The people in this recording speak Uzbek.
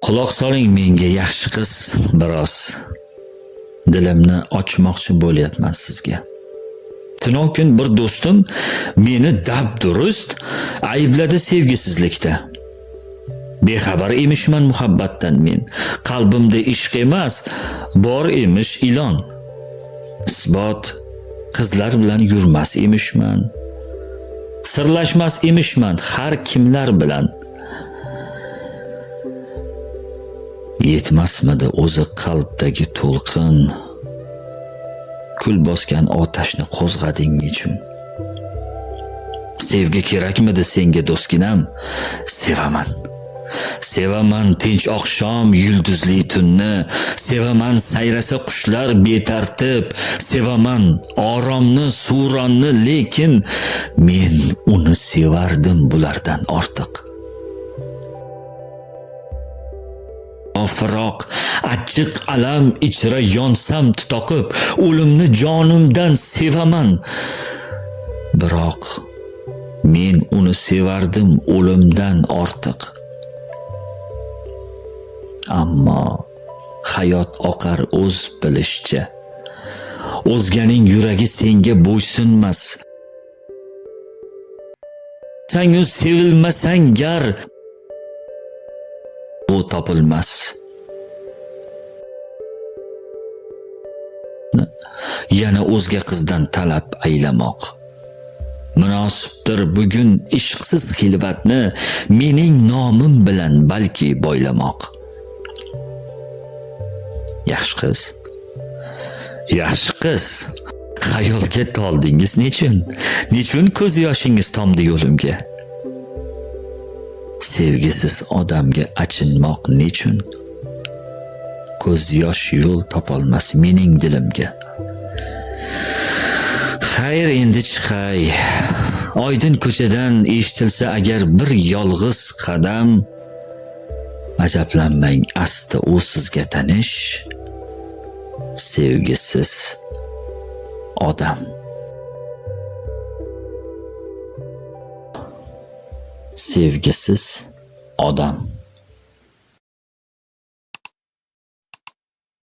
Quloq soling menga, yaxshi qiz, biroz. Dilimni ochmoqchi bo'lyapman sizga. Tunov kun bir do'stim meni dabdurust aybladi sevgisizlikda. Bexabar emishman muhabbatdan men. Qalbimda ishq emas, bor emish ilon. Isbot qizlar bilan yurmas emishman. Sirlashmas emishman har kimlar bilan. Yetmasmidi o'zi qalbdagi to'lqin? Kul bosgan otashni qo'zg'ading nechun? Sevgi kerakmidi senga do'stginam? Sevaman. Sevaman tinch oqshom yulduzli tunni, sevaman sayrasa qushlar betartib, sevaman oromni, suronni, lekin men uni sevardim bulardan ortiq. Firoq, achchiq alam ichra yonsam tutoqib, o'limni jonimdan sevaman. Biroq men uni sevardim o'limdan ortiq. Ammo hayot oqar o'z bilishicha. O'zganing yuragi senga bo'ysunmas. Sangu sevilmasang gar bu topilmas. Yana o'zga qizdan talab aylamoq. Munosibdir bugun ishqsiz xilvatni mening nomim bilan balki boylamoq. Yaxshi qiz. Yaxshi qiz. Xayolga toldingiz nechun? Nechun ko'z yoshingiz tomdi yo'limga? Sevgisiz odamga achinmoq nechun? Ko'z yosh yo'l topolmas mening dilimga. Xayr, endi chiqay. Oydin ko'chadan eshitilsa agar bir yolg'iz qadam, ajablanmang, asti u sizga tanish sevgisiz odam. Sevgisiz odam.